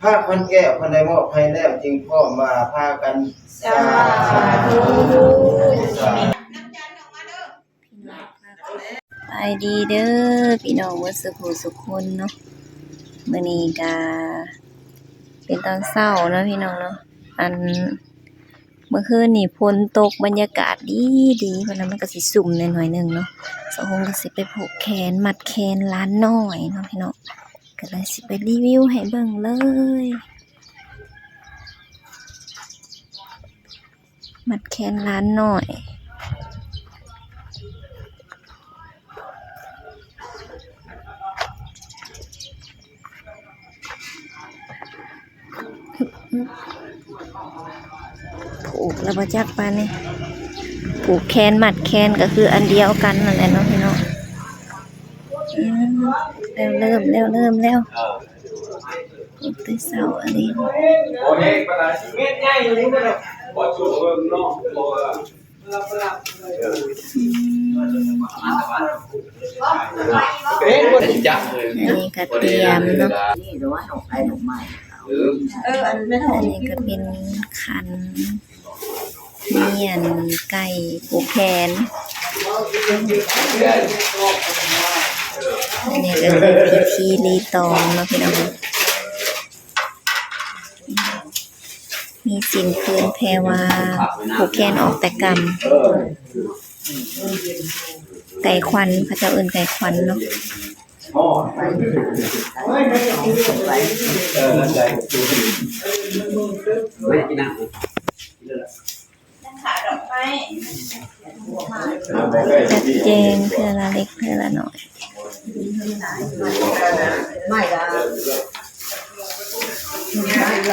ພະຄວັນແກ້ວເພິ່ນໄດ້ມອບໃຫ້ແລ້ວ ຈຶ່ງພ້ອມວ່າພາກັນ ສາທຸ ສາທຸ ສາທຸ. ສະບາຍດີເດີພີ່ນ້ອງເບິດສຸຜູ້ສຸຄົນເນາະ. ມື້ນີ້ກະເປັນຕອນເຊົ້າເນາະພີ່ນ້ອງເນາະ. ອັນ ເມື່ອຄືນນີ້ຝົນຕົກ ບັນຍາກາດດີໆ ເພາະນັ້ນມັນກະຊິຊຸ່ມແດ່ໜ້ອຍໜຶ່ງເນາະ. ສາວຫົງກະຊິໄປຜູກແຂນ ມັດແຂນຫຼານນ້ອຍເນາະພີ່ນ້ອງ. ກະເລີຍຊິໄປຣີວິວໃຫ້ເບິ່ງເລີຍ. ມັດແຂນຫຼານນ້ອຍ. ຜູກແລ້ວບໍ່ຈັກປານນີ້. ຜູກແຂນມັດແຂນກະຄືອັນດຽວກັນນັ້ນແຫຼະເນາະພີ່ນ້ອງ. ອືມ ແລ້ວເລີ່ມ ແລ້ວເລີ່ມແລ້ວ. ໂອ້ ແຕ່ເຊົ້າອັນນີ້. ອືມ ອັນນີ້ກະຕຽມເນາະ. ອັນນີ້ກະເປັນຂັນ ມີອັນໄກ່ຜູກແຂນ. ອັນນີ້ກະຄືພິທີຣີຕອງເນາະພີ່ນ້ອງ. ມີສິ້ນຜືນແພວາ ຜູກແຂນອອກແຕ່ກຳ. ໄກ່ຂວັນ ເຂົາເຈົ້າເອີ້ນໄກ່ຂວັນເນາະ. ຈັດແຈງເທື່ອລະເລັກເທື່ອລະໜ້ອຍ. ໄມ້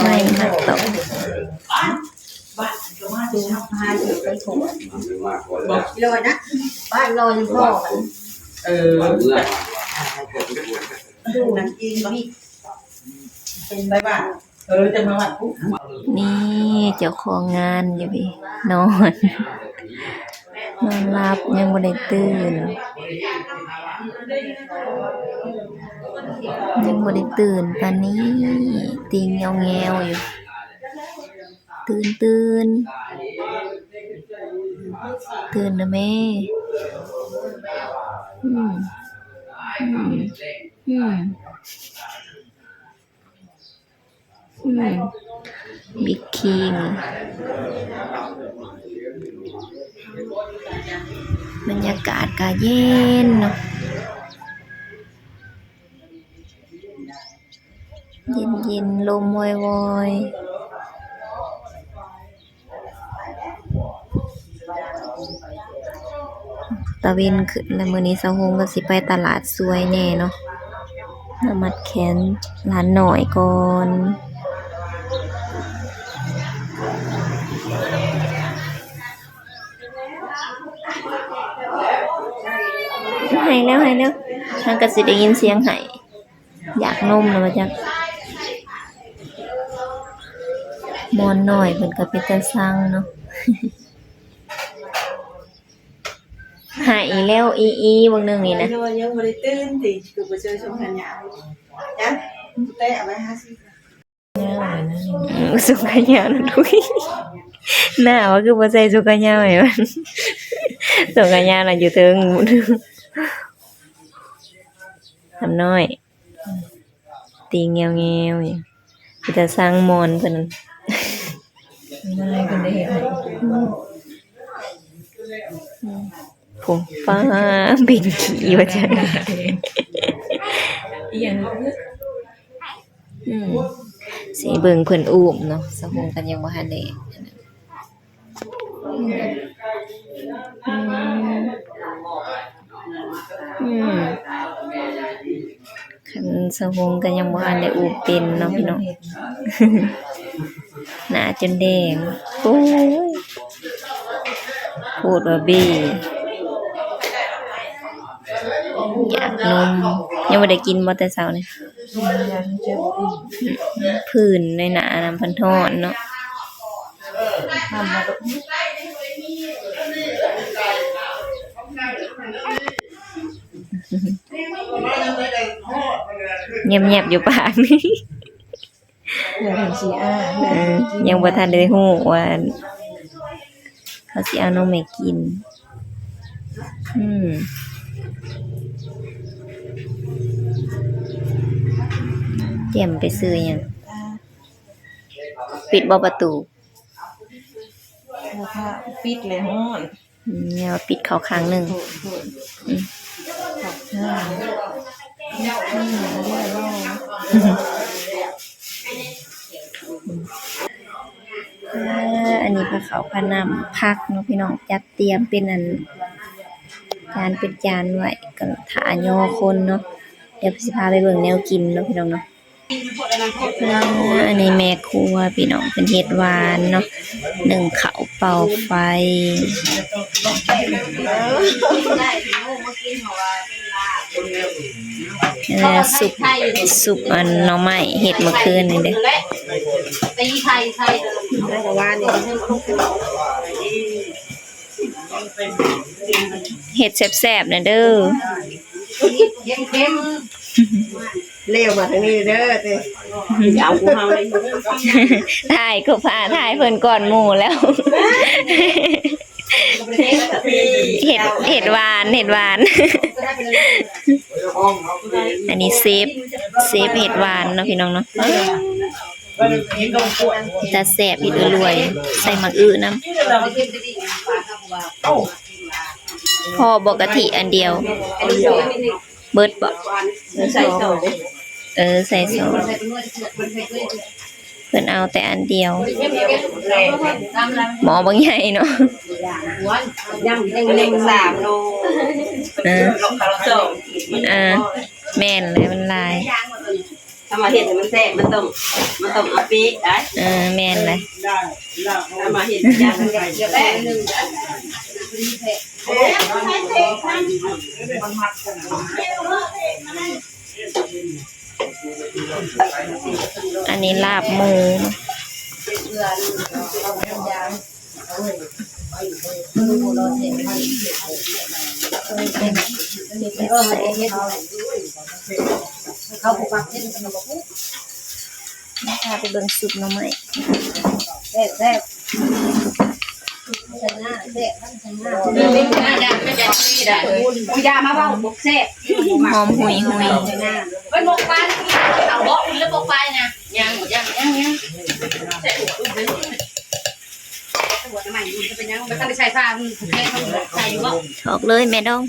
ໄມ້ມັດຕອກ. ໂລຍນະ ບ້ານລອຍພໍ່. ເອີ ເປັນໄປບ້ານ. ເອີ ຈະມາວັດພຸ້ນ. ນີ້ເຈົ້າຂອງງານຢູ່ພີ້ ນອນ ນອນຫຼັບ ຍັງບໍ່ໄດ້ຕື່ນ ຍັງບໍ່ໄດ້ຕື່ນປານນີ້. ຕີງແງວໆຢູ່. ຕື່ນ ຕື່ນ ຕື່ນນະແມ່. ອືມ ອືມ ອືມ. ອືມ ບິກຄິງ ບັນຍາກາດກະເຢັນເນາະ ເຢັນໆ ລົມວອຍໆ. ຕາເວັນຂຶ້ນແລ້ວ ມື້ນີ້ສາວຫົງກະຊິໄປຕະຫຼາດຊ່ວຍແດ່ເນາະ ມາມັດແຂນຫຼານນ້ອຍກ່ອນ. ໄຫ້ແລ້ວ ໄຫ້ແລ້ວ ມັນກະຊິໄດ້ຍິນສຽງໄຫ້. ຢາກນົມແລ້ວວ່າຈັກ. ໝອນນ້ອຍເພິ່ນກະເປັນຕາຊັງເນາະ. ໄຫ້ອີກແລ້ວ ອີໆ ບາງໜຶ່ງນີ້ນະ. ຍັງບໍ່ໄດ້ຕື່ນຕິ ຄືບໍ່ໃສ່ຊຸດແຂນຍາວ. ຈັກ ແຕະໄວ້ຫ້າສິບ. ອືມ ຊຸດແຂນຍາວນັ້ນ ທຸຍ ໜ້າວ່າຄືບໍ່ໃສ່ຊຸດແຂນຍາວໃຫ້ມັນ. ຊຸດແຂນຍາວນັ້ນຢູ່ເທິງ. ຄຳນ້ອຍ ຕີງແງວໆ ຢູ່ ເປັນຕາຊັງໝອນເພິ່ນ. ນາຍເພິ່ນໄດ້ເຮັດໃຫ້. ອືມ ອືມ ໂອ້ ປ້າ ເປັນຂີ້ວ່າຈັ່ງ. ອີຫຍັງ? ອືມ ຊິເບິ່ງເພິ່ນອູ້ມເນາະ ສາວຫົງກະຍັງບໍ່ທັນໄດ້. ອືມ ອືມ ຄັນສາວຫົງກະຍັງບໍ່ທັນໄດ້ອູ້ມເປັນເນາະພີ່ນ້ອງ. ໜ້າຈົນແດງ ໂອ້ຍ ໂພດວ່າເບ້. ຢາກນົມ ຍັງບໍ່ໄດ້ກິນບໍ່ແຕ່ເຊົ້ານີ້? ອືມ ຜື່ນໃນໜ້ານຳ ເພິ່ນຮ້ອນເນາະ. ແຍບໆ ຢູ່ປາກນີ້. ເພື່ອເພິ່ນຊິອ້າງ ເອີ ຍັງບໍ່ທັນໄດ້ຮູ້ວ່າເຂົາຊິເອົາໜໍ່ໄມ້ກິນ. ອືມ ແຈ່ມໄປຊື້ຫຍັງ? ປິດບໍ່ປະຕູ? ເອົາຜ້າປິດເລີຍ ຮ້ອນ. ອືມ ແນວປິດເຂົ້າຂ້າງໜຶ່ງ. ອືມ ເອີ ອັນນີ້ພາເຂົ້າພານ້ຳ ຜັກເນາະພີ່ນ້ອງ ຈັດຕຽມເປັນອັນ ຈານເປັນຈານໄວ້ ກໍຖ້າຍໍຄົນເນາະ. ດຽວຊິພາໄປເບິ່ງແນວກິນເນາະພີ່ນ້ອງເນາະ. ອາ ອັນນີ້ແມ່ຄົວພີ່ນ້ອງ ເພິ່ນເຮັດຫວານເນາະ ໜຶ້ງເຂົ້າເປົ່າໄຟ ເອີ ຊຸບ ຊຸບອັນໜໍ່ໄມ້ເຮັດມື້ຄືນນີ້ເດ້ ເຮັດແຊບໆ ແດ່ເດີ້. ເຄັມໆ ເລວມາທາງນີ້ເດີ້ ເອົາຜູ້ເຮົາໄດ້ຢູ່ ຖ່າຍກໍພາ ຖ່າຍເພິ່ນກ່ອນໝູ່ແລ້ວ ເຮັດ ເຮັດຫວານ ເຮັດຫວານ. ອັນນີ້ເຊຟ ເຊຟເຮັດຫວານເນາະ ພີ່ນ້ອງເນາະ. ຕາແຊບອີ່ຫຼວຍ ໃສ່ໝາກອຶນຳ. ພໍບໍ່ກະທິອັນດຽວ? ເບິດບໍ່? ເອີ ໃສ່ສອງ ເພິ່ນເອົາແຕ່ອັນດຽວ ໝໍ້ບັກໃຫຍ່ເນາະ. ເອີ ເອີ ແມ່ນແຫຼະ ມັນຫຼາຍ. ຖ້າມາເຮັດໃຫ້ມັນແຊບ ມັນຕ້ອງ ມັນຕ້ອງເອົາເປະໄດ໋. ເອີ ແມ່ນແຫຼະ ຖ້າມາເຮັດຢ່າງນັ້ນແປະ. ອັນນີ້ລາບໝູ. ມາ ພາໄປເບິ່ງຊຸບໜໍ່ໄມ້ ແຊບໆ. ຫອມຫຸຍໆ. ຖອກເລີຍແມ່ດອງ.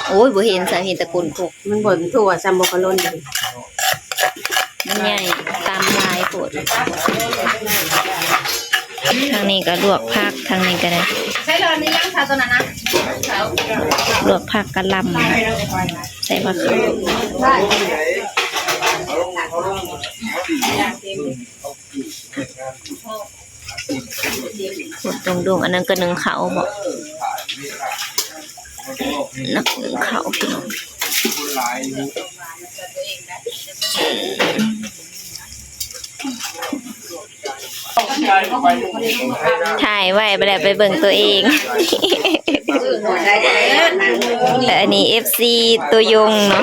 ໂອ້ຍ ບໍ່ເຫັນຊະ ເຫັນແຕ່ກົ້ນຄົກ. ມັນບໍ່ທົ່ວ ສ່ຳບໍ່ກະຫຼົ່ນ. ມັນໃຫຍ່ ຕຳຫຼາຍໂພດ. ທາງນີ້ກໍລວກຜັກ ທາງນີ້ກໍໄດ້. ລວກຜັກກະຫຼ່ຳ ໃສ່ຜັກເຂົ້າ. ໂອ້ ດົງໆ ອັນນັ້ນກໍໜຶ້ງເຂົ້າບໍ? ໜຶ້ງເຂົ້າພີ່ນ້ອງ. ຖ່າຍໄວ້ ບໍ່ໄດ້ໄປເບິ່ງຕົວເອງ. ແຕ່ອັນນີ້ເອັຟຊີຕົວຍົງເນາະ.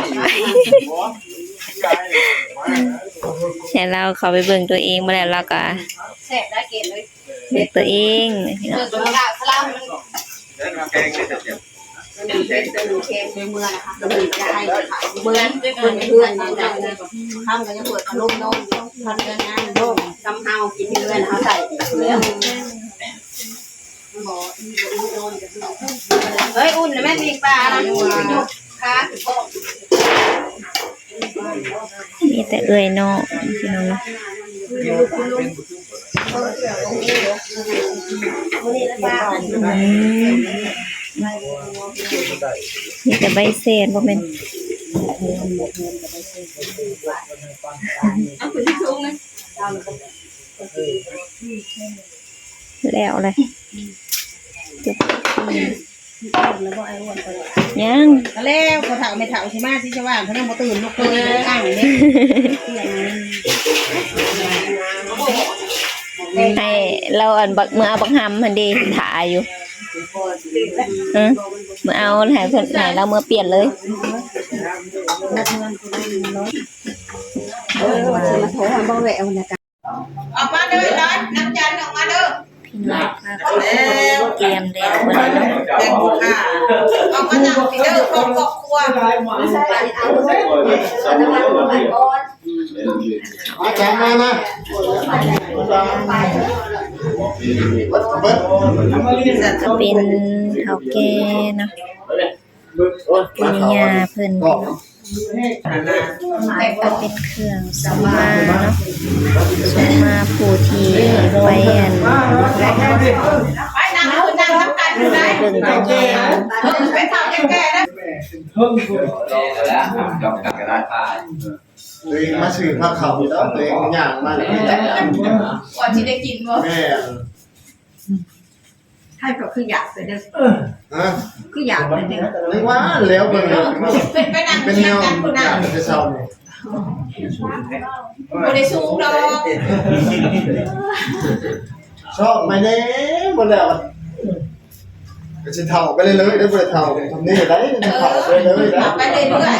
ໃຫ້ລາວເຂົ້າໄປເບິ່ງຕົວເອງ ບໍ່ໄດ້ລາວກໍ ແຊບໄດ້ເກດເລີຍ ເຮັດຕົວເອງ. ເອີ ຕົວລາວ ລາວມັນ ເມືອນ ເມືອນ ເມືອນ ເມືອນ ຄ່ຳກໍຍັງເປີດພັດລົມນອນຢູ່ ພັດເຮືອນງາມໂລ່ງ ສ່ຳເຮົາກິນເຮືອນເຮົາໃສ່ ເຮີ້ຍ ອຸ່ນແລ້ວແມ່ນປີກປານະ ຍົກຂາຂຶ້ນພ້ອມ. ມີແຕ່ເອື້ອຍນ້ອງພີ່ນ້ອງ. ອືມ ມີແຕ່ໃບເສນບໍ່ແມ່ນ? ແລ້ວແຫຼະ. ຍັງ ກໍແລ້ວ ພໍ່ເຖົ້າແມ່ເຖົ້າຊິມາຊິສະຫວ່າງ ເພິ່ນຍັງບໍ່ຕື່ນ ລຸກເລີຍຕັ້ງເດ້. ໃຫ້ລາວອັນບັກ ເມືອເອົາບັກຫຳຫັ້ນເດ້ ຖ້າຢູ່. ເອີ ເມືອເອົາ ໃຫ້ເພິ່ນ ໃຫ້ລາວເມືອປ່ຽນເລີຍ. ເມືອເຮືອນຜູ້ໃດເນາະ. ເອີ ວ່າຊິມາໂທຫາບໍ່ແວວນະກະ ອອກມາເດີ ນ້ອງຈັນ ອອກມາເດີ ພີ່ນ້ອງພາກັນກຽມແລ້ວເບິດເນາະ ແມ່ນບໍ່ຄ່ະ ອອກມານັ່ງພີ້ເດີ ຄອບຄົວ ມາ ຈານມາ ມາ ເປັນເຖົ້າແກ່ເນາະ ປູ່ຍ່າເພິ່ນເນາະ ເປັນເຄື່ອງສົມມາເນາະ ສົມມາຜູ້ທີ່ໄປອັນ ໄປນັ່ງ ນັ່ງນຳກັນຢູ່ໃດ ເບິ່ງກັນແຍງ ເອີ ໄປເຖົ້າແກ່ໆນະ ຕົວເອງມາຊື້ພາເຂົ້າຢູ່ແລ້ວ ຕົວເອງຍ່າງມາແລ້ວ ກ່ອນຊິໄດ້ກິນບໍ່ ແມ່ນ ໃຜກໍຄືຢາກໄປເດີ ຮະ ຄືຢາກໄປເດີ ໄດ້ວ່າແລ້ວເບິ່ງ ເປັນ ເປັນແນວ ຢາກໄປເຊົານີ້ ບໍ່ໄດ້ສູງດອກ ຊອກໄປແດ່ ບໍ່ແລ້ວ ກໍຊິເຖົ້າໄປເລື້ອຍໆ ໄດ້ບໍ່ໄດ້ເຖົ້າ ທຳນີ້ໄດ້ ເຖົ້າໄປເລື້ອຍໆ ເຖົ້າໄປເລື້ອຍ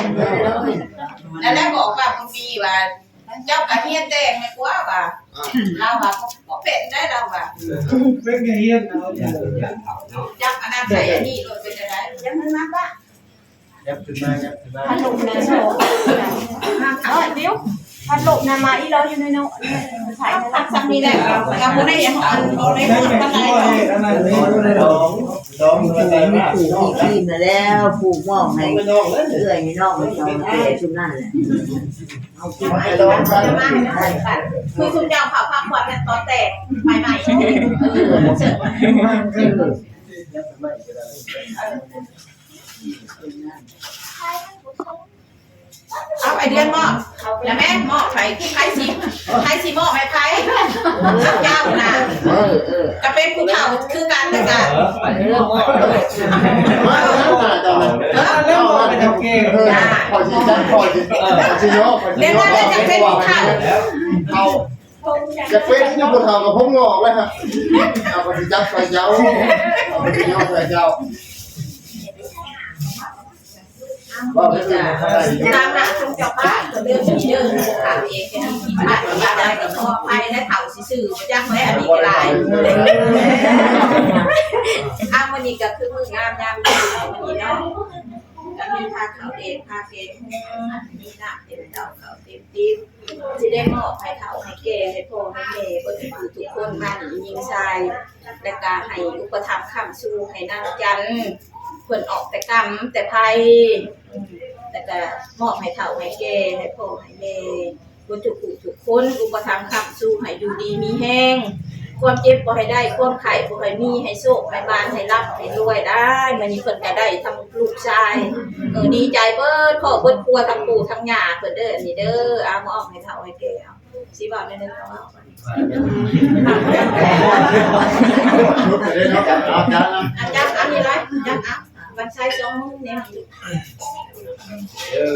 ໆ ແລ້ວ ແລ້ວບອກວ່າບໍ່ມີວ່າ ເຈົ້າກໍຮຽນແຕ່ງແມ່ນກວ່າວ່າ ລາວວ່າບໍ່ເປັນໄດ໋ ລາວວ່າ ເພິ່ນກໍຮຽນເອົາ ຈັກອັນນັ້ນໃສ່ອັນນີ້ໂລດ ເປັນຈັ່ງໃດ ຍັງມັນມາປະ ຍັບຂຶ້ນມາ ຍັບຂຶ້ນມາ ພັດລົມນະ ເອີ ດິວ ພັດລົມນະ ມາອີ່ຫຼໍຢູ່ໃນເນາະ ພັກສ່ຳນີ້ແຫຼະ ກໍບໍ່ໄດ້ອັນ ບໍ່ໄດ້ຮອດປານໃດ ດອງ ດອງ ດອງ ທີ່ມາແລ້ວ ຜູ້ມອບໃຫ້ເອື້ອຍໃຫ້ນ້ອງ ໃຫ້ເຖົ້າໃຫ້ແກ່ຊຸມນັ້ນແຫຼະ. ຄືຊຸມເຈົ້າເຂົ້າພັກຜ່ອນແມ່ນຕອນແຕ່ງໃໝ່ໆ ເອີ ເຊີນ ເອົາໄອເດືອນມອບ ແລ້ວແມ່ນມອບໃຜ ໃຜຊິ ໃຜຊິມອບໃຫ້ໃຜ ເຈົ້ານະ ເອີ ເອີ ກໍເປັນຜູ້ເຖົ້າຄືກັນ ແລ້ວກໍ ເອີ ມອບ ມາ ມາ ເອີ ເອີ ເອີ ເອີ ຂ້ອຍຊິຈັດ ຂ້ອຍຊິ ຂ້ອຍຊິໂຍກ ຂ້ອຍຊິໂຍກ ເປັນຜູ້ເຖົ້າ ເຖົ້າ ຢາກເປັນຢູ່ຜູ້ເຖົ້າກໍຜົມງອກເລີຍຮະ ເອົາ ຂ້ອຍຊິຈັດຊ່ອຍເຈົ້າ ຂ້ອຍຊິໂຍກຊ່ອຍເຈົ້າ ເວົ້າເລື່ອງນີ້ກໍ ຕາມໜ້າຊົງເຈົ້າພາບ ເລື່ອງທີ່ເດີນຂາວເອງ ເປັນທີ່ຜິດພາດ ທີ່ວ່າໄດ້ກໍຂໍອະໄພ ແລະ ເຖົ້າຊື່ໆ ບໍ່ຈັກແລ້ວ ອັນນີ້ກໍໄດ້ ອ່າ ມື້ນີ້ກໍຄືມື້ງາມຍາມດີເນາະ ມື້ນີ້ເນາະ ກໍມີພາເຂົ້າແດງ ພາແກງ ມີນ້ຳເຕັມເຕົ້າ ເຂົ້າເຕັມຕີນ ຊິໄດ້ມອບໃຫ້ເຖົ້າໃຫ້ແກ່ ໃຫ້ພໍ່ໃຫ້ແມ່ ເບິດທຸກຜູ້ທຸກຄົນ ມານີ້ຍິງຊາຍ ແລ້ວກະໃຫ້ອຸປະຖຳຄ້ຳຊູໃຫ້ນາງຈັນ ເພິ່ນອອກແຕ່ກຳແຕ່ໄພ ແລ້ວກະມອບໃຫ້ເຖົ້າໃຫ້ແກ່ ໃຫ້ພໍ່ໃຫ້ແມ່ ເບິດທຸກຜູ້ທຸກຄົນ ອຸປະຖຳຄ້ຳຊູໃຫ້ຢູ່ດີມີແຮງ ຄວາມເຈັບບໍ່ໃຫ້ໄດ້ ຄວາມໄຂ້ບໍ່ໃຫ້ມີ ໃຫ້ໂຊກໃຫ້ໝານ ໃຫ້ລ່ຳໃຫ້ລວຍໄດ້ ມື້ນີ້ເພິ່ນກະໄດ້ທັງລູກຊາຍ ເອີ ດີໃຈເບິດຄອບເບິດຄົວ ທັງປູ່ທັງຍ່າເພິ່ນເດີ ອັນນີ້ເດີ ເອົາມາອອກໃຫ້ເຖົ້າໃຫ້ແກ່ ເອົາ ຊິເວົ້າແນວໃດກໍເວົ້າ ອາຈານ ອັນນີ້ລະ ອາຈານ ເອົາ ວັນໄຊສອງມືແນມ ເອີ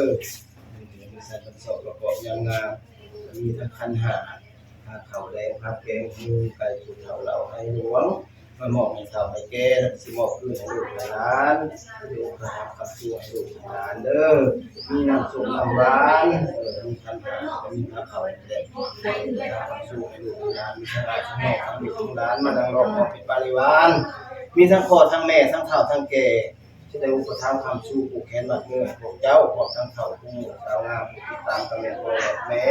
ມີສັດສອກປະກອບຍາມງາມ ມີທັງຂັນຫ້າ ພາເຂົ້າແດງ ພາແກງ ໝູ ໄກ່ ປູເຖົ້າ ເຫຼົ້າໄຮຫຼວງ ມາມອບໃຫ້ເຖົ້າໃຫ້ແກ່ ແລ້ວຊິມອບຄືນໃຫ້ລູກໃຫ້ຫຼານ ເປັນອຸປະຖຳຄ້ຳຊູໃຫ້ລູກໃຫ້ຫຼານເດີ ມີນ້ຳສົ້ມນ້ຳຫວານ ເອີ ມີຂັນຫ້າ ມີພາເຂົ້າແດງ ມີພາຄ້ຳຊູໃຫ້ລູກໃຫ້ຫຼານ ມີທັງອ້າຍທັງນ້ອງທັງລູກທັງຫຼານ ມານັ່ງລ້ອມຮອບເປັນປະລິວານ ມີທັງພໍ່ທັງແມ່ ທັງເຖົ້າທັງແກ່ ຊິໄດ້ອຸປະຖຳຄ້ຳຊູ ຜູກແຂນມັດມືໃຫ້ພວກເຈົ້າ ພ້ອມທັງເຖົ້າຜູ້ສາວງາມ ຜູ້ຕິດຕາມຕຳແໜ່ງພໍ່ແລະແມ່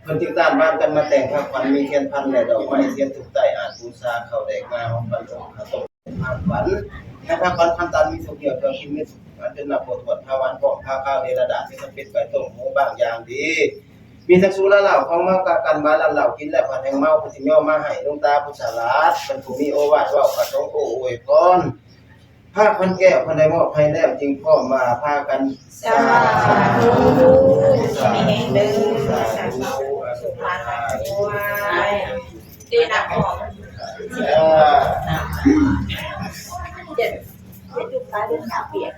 ເພິ່ນຈຶ່ງຕ້ານບ້ານກັນມາແຕ່ງພາຂວັນ ມີທຽນພັນ ແລະ ດອກໄມ້ທຽນທູບໃຕ້ອາດບູຊາ ເຂົ້າແດກງາ ຫອມປັນອົບຂະຕົ້ມພາຂວັນ ໃຫ້ພາຂວັນຄຳຕັນ ມີທຸກຢ່ຽວເຄື່ອງກິນ ມີທຸກອັນຈົນນັບບໍ່ຖ້ວນ ພາຫວານພ້ອມພາຄາວ ເດລະດາດ ມີທັງເປັດໄກ່ຕົ້ມ ໝູບາງຢ່າງດີ ມີທັງສຸລາເຫຼົ້າຂອງເມົາ ກະກັນບາລັນເຫຼົ້າ ກິນແລ້ວພັດແຮ່ງເມົາ ເພິ່ນຊິຍໍມາໃຫ້ ຫຼວງຕາຜູ້ສະຫຼາດ ເພິ່ນຜູ້ມີໂອວາດເວົ້າ ພະສົງໂອ້ອວຍພອນ ພາຂວັນແກ້ວເພິ່ນໄດ້ມອບໃຫ້ແລ້ວ ຈຶ່ງພ້ອມວ່າພາກັນ ສາທຸ ສາທຸ ມີແຮງເດີ ສາທຸ ສຸກໝານລຳລວຍ ເດນະອອກ ເອີ ເຈັດ ເຈັດຢູ່ຂາເດີ ຂາປຽກ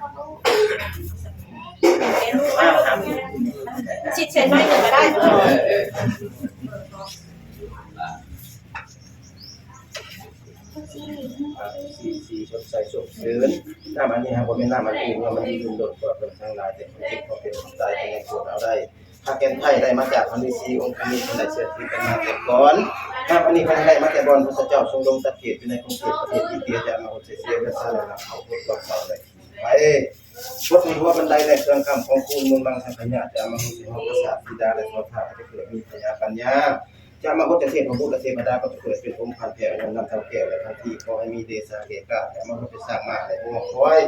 ຊິດເສັ້ນໜ້ອຍໜຶ່ງກໍໄດ້ ເອີ ເອີ ເອີ. ສີ່ ສີ່ ສົດໃສສົດຊື່ນ ນ້ຳອັນນີ້ຫາບໍ່ແມ່ນນ້ຳອັນອື່ນ ວ່າມັນດີດົນດົນກວ່າເພິ່ນທັງຫຼາຍ ແຕ່ຄົນເຈັບກໍເປັນຄົນຕາຍ ກໍຍັງກວດເອົາໄດ້ ພາແກ່ນໄພໄດ້ມາຈາກພະລືຊີອົງຄະນິດ ເພິ່ນໄດ້ເຊື່ອຖືກັນມາແຕ່ກ່ອນ. ນາມອັນນີ້ເພິ່ນໄດ້ມາແຕ່ບ່ອນພຸດທະເຈົ້າຊົງລົງຕະເກດຢູ່ໃນກຸງເທບປະເທດອິນເດຍ ຈະມາຫົດເສຍເວລາແລ້ວ ເຂົາຫົດລົງເຂົາໄດ້ໄປ ບົດໃນຫົວບັນໄດ ແລະ ເຄື່ອງຄ້ຳຂອງຄູນມູນມັງສັງຂະຍະ ຈະມາຫົດໃຫ້ເຮົາປະສາດທິດາ ແລະ ໂສພາ ຈະເກີດມີພະຍາປັນຍາ ຈະມາຫົດເສຍເທບພະບຸດ ແລະ ເທວະດາ ກໍຈະເກີດເປັນອົງພັນແຜ່ອາຍຸນຳເຖົ້າແກ່ ແລະ ທັນທີ ຂໍໃຫ້ມີເດຊາເອກາ ຈະມາຫົດໃຫ້ສ້າງມ້າ ແລະ ງົວຄວາຍ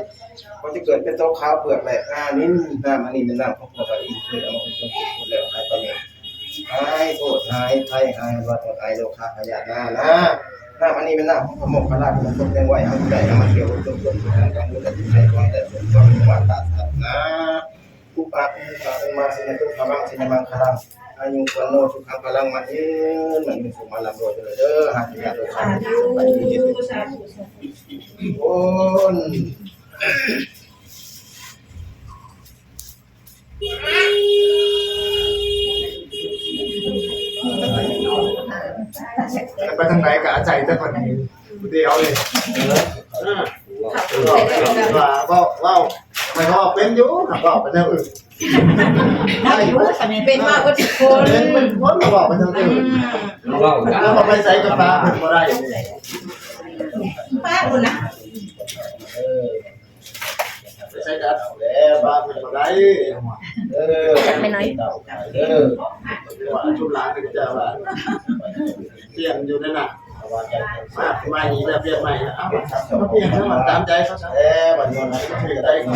ກໍຈະເກີດເປັນໂຕຂາວເປືອກ ແລະ ອານິນ. ນ້ຳອັນນີ້ແມ່ນນ້ຳຂອງພໍ່ພະອິນ ເຄີຍເອົາມາເປັນຕົ້ນເປັນຕົ້ນແລ້ວ ຫາຍໄປແມ່ນ ຫາຍໂທດ ຫາຍໄພ ຫາຍຫວັດ ຫາຍໂລຄາພະຍາດນານາ. ນ້ຳອັນນີ້ແມ່ນນ້ຳຂອງພະໂມກຂະລານ ເພິ່ນຕົກແຕ່ງໄວ້ ເຮົາຈະໄດ້ນຳມາທ່ຽວລົມຊົມຄົນ ເປັນການບຸນ ແລະ ຈະໄດ້ຂອງແຕ່ສົມຄວາມປາດຖະໜາ. ອຸປະ ອຸປະ ອຸມາ ຊິນະຕຸ ພະວັງ ຊິນະມັງຄະລັງ ອາຍຸ ວັນໂນ ສຸຂັງ ພະລັງ ໝັ້ນຍືນ ໝັ້ນຍືນ ສຸກ ໝານ ລ່ຳລວຍ ເດີ ຫາກິນຢາດ ໂດຍສາທຸ ສາທຸ ໂອ້ຍ ໄປທາງໃດກໍອາໄສແຕ່ເພິ່ນຜູ້ດຽວເລີຍ. ເອີ ວ່າເວົ້າ ເວົ້າ ຂ້ອຍກໍເວົ້າເປັນຢູ່ ຫາກເວົ້າໄປແນວອື່ນ ໄດ້ຢູ່ ເປັນ ເປັນ ເປັນ ເປັນ ເວົ້າໄປທາງອື່ນ ເວົ້າ ແລ້ວກໍໄປໃສກໍຕາມເພິ່ນບໍ່ໄດ້ ປ້າພຸ້ນນະ ເອີ ໃສ່ກັນແລ້ວ ວ່າເພິ່ນບໍ່ໄດ້ ເອີ ແມ່ນ້ອຍ ເອີ ວ່າຊຸມຫຼານເຂົາເຈົ້າວ່າ ປ່ຽນຢູ່ນັ້ນນະ ມາ ມາອີກແລ້ວ ປ່ຽນໃໝ່ ເອົາ ມາປ່ຽນ ຕາມໃຈເຂົາຊະ ແລ້ວບັດນີ້ນະ ຖືກໃຈເຂົາ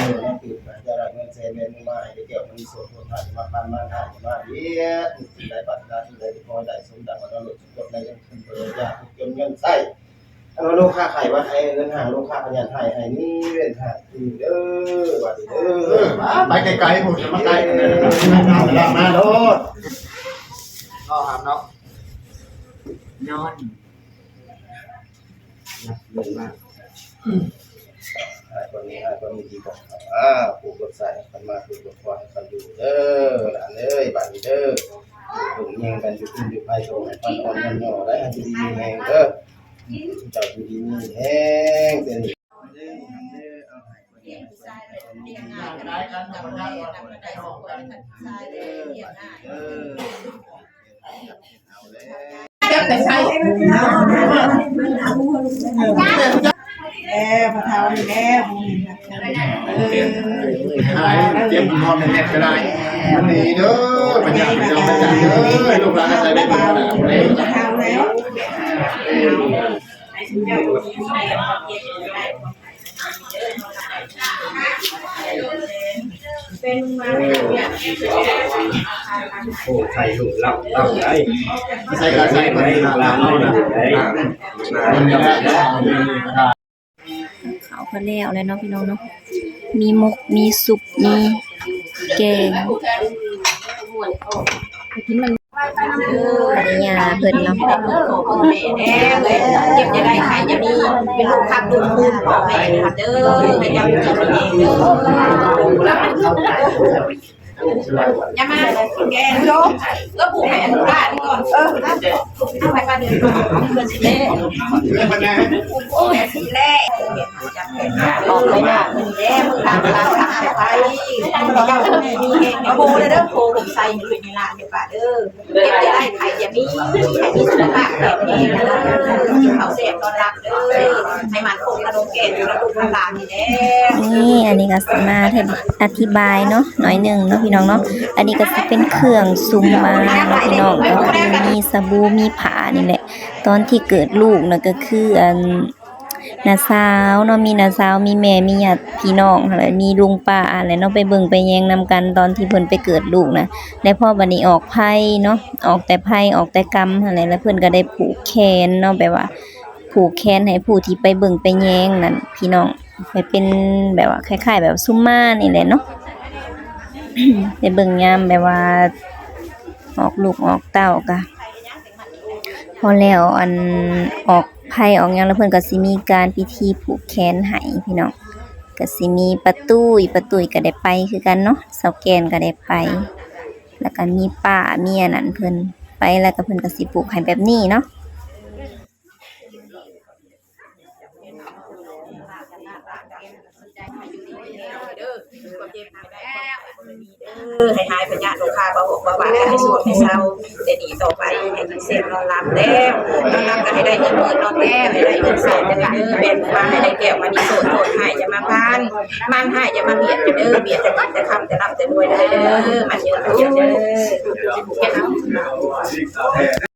ຈະໄດ້ເງິນແສນເງິນມາໃຫ້ແກ້ວມະນີໂສດ ໂພດທາດ ມາປານມານທາດ ມາວຽດ ສິ່ງໃດປາດຖະໜາ ສິ່ງໃດກໍຂໍໃຫ້ໄດ້ ສົມດັ່ງປາດຖະໜາ ໂລດ ສົມກົດໃນເລື່ອງເພິ່ນ ໂປຣດຢ່າທຸກຈົນເງິນໃຊ້ ອັນວ່າໂລຄາໄຂ້ຫວັດໄອ ເງິນຫ້າງ ໂລຄາພະຍາດໄຂ້ ໃຫ້ໜີເວັ້ນຫ່າງເດີ ຫວັດດີເດີ ເອີ ໄປໄກໆ ພຸ້ນ ຢ່າມາໃກ້ ເອີ ມາໂລດ ເນາະ ເນາະ ຍ້ອນ ເງິນມາ ອ້າຍຄົນນີ້ ອ້າຍຄົນນີ້ດີບໍ່ ອ້າ ປູກລົດໃສ່ໃຫ້ເພິ່ນມາ ປູກລົດຄວາຍໃຫ້ເພິ່ນຢູ່ເດີ ຫຼານເອີຍ ບາດນີ້ເດີ ເບິ່ງແຍງກັນຢູ່ພິງຢູ່ໄພ ໂຕໃຫ້ປັນອ່ອນຍ້ອນຍໍໄດ້ ໃຫ້ຢູ່ດີມີແຮງເດີ ເຈົ້າຢູ່ດີມີແຮງເດີ ເອີ ເອົາແລ້ວ ແລ້ວ ພໍ່ເຖົ້ານີ້ແລ້ວ ເອີ ເຈັບນອນແນ່ໆ ກໍໄດ້ ມັນດີເດີ ບັນຍາເປັນເຈົ້າເປັນຈັນເດີ ລູກຫຼານໃສ່ໄດ້ ພໍ່ເຖົ້າແລ້ວ ໂອ້ ໃສ່ລູກເລົ່າ ເລົ່າໄດ້ ໃສ່ກະໃສ່ໄດ້ ລູກຫຼານເຮົາໄດ້ ເຂົ້າກໍແລ້ວແລ້ວເນາະພີ່ນ້ອງເນາະ ມີໝົກ ມີຊຸບ ມີແກງ ພະລິຍາເພິ່ນເນາະ ເຈັບຢ່າໄດ້ໄຂ້ຢ່າມີ ເປັນລູກຮັກລູກຄູນພໍ່ແມ່ເດີ ໃຫ້ເຈົ້າຢູ່ດີມີແຮງເດີ ຢ່າມາແກ່ໂລ ກໍຜູກໃຫ້ອະນຸລາດນີ້ກ່ອນ ເອີ ເອົາໄປປານເດີ ເພິ່ນຊິແລ ໂອ້ຍ ຊິແລ ອອກໄປນອກ ແລ້ວເພິ່ນຕາມລາວທາງໄປ ເຈົ້າມີແຮງ ເອົາໂບເດີ ໂພຜົມໃສ່ໃຫ້ລູກໃຫ້ຫຼານເດີປ້າເດີ ເຈັບຢ່າໄດ້ໄຂ້ຢ່າມີ ໃຫ້ມີສຸຂະພາບແຂງແຮງເດີ ກິນເຂົ້າແຊບນອນຫຼັບເດີ ໃຫ້ໝັ້ນຄົງຂະໜົມແກ່ນຢູ່ນຳລູກນຳຫຼານນີ້ແຫຼະ ນີ້ ອັນນີ້ກໍຊິມາອະທິບາຍເນາະ ໜ້ອຍໜຶ່ງເນາະພີ່ນ້ອງເນາະ ອັນນີ້ກໍຊິເປັນເຄື່ອງຊຸມມາເນາະພີ່ນ້ອງ ກໍຄືມີສະບູ ມີຜ້ານີ້ແຫຼະ ຕອນທີ່ເກີດລູກນະ ກໍຄື ອັນ ນ້າສາວເນາະ ມີນ້າສາວ ມີແມ່ ມີຍາດພີ່ນ້ອງຫັ້ນແຫຼະ ມີລຸງປ້າຫັ້ນແຫຼະເນາະ ໄປເບິ່ງໄປແຍງນຳກັນ ຕອນທີ່ເພິ່ນໄປເກີດລູກນະ ແລະ ພໍບັດນີ້ອອກໄພເນາະ ອອກແຕ່ໄພ ອອກແຕ່ກຳຫັ້ນແຫຼະ ແລ້ວເພິ່ນກໍໄດ້ຜູກແຂນເນາະ ແບບວ່າຜູກແຂນໃຫ້ຜູ້ທີ່ໄປເບິ່ງໄປແຍງນັ້ນພີ່ນ້ອງ ໄປເປັນແບບວ່າຄ້າຍໆແບບຊຸມມານີ້ແຫຼະເນາະ ໄປເບິ່ງຍາມແບບວ່າອອກລູກອອກເຕົ້າກະ ພໍແລ້ວ ອັນ ອອກໄພອອກຫຍັງແລ້ວ ເພິ່ນກໍຊິມີການພິທີຜູກແຂນໃຫ້ພີ່ນ້ອງ ກໍຊິມີປ້າຕຸ້ຍ ປ້າຕຸ້ຍກໍໄດ້ໄປຄືກັນເນາະ ສາວແກ່ນກໍໄດ້ໄປ ແລ້ວກໍມີປ້າ ມີອັນນັ້ນ ເພິ່ນໄປ ແລ້ວກໍເພິ່ນກໍຊິຜູກໃຫ້ແບບນີ້ເນາະ. ເດີ ເອີ ໃຫ້ຫາຍພະຍາດໂລຄາ ເບົາອົກເບົາບາດ ໃຫ້ສະຫງົບໃຫ້ເຊົາ ແຕ່ນີ້ຕໍ່ໄປໃຫ້ກິນແຊບນອນຫຼັບແລ້ວ ນອນຫຼັບກໍໃຫ້ໄດ້ເງິນໝື່ນ ນອນຕື່ນກໍໃຫ້ໄດ້ເງິນແສນເດີ ແມ່ນມາໃຫ້ໄດ້ແກ້ວມະນີໂຊດ ໂຊດຮ້າຍຢ່າມາຜ່ານ ມານຮ້າຍຢ່າມາບຽດເດີ ບຽດແຕ່ເງິນແຕ່ຄຳ ແຕ່ລ່ຳແຕ່ລວຍເດີ ມັນຍືນຍືນເດີ.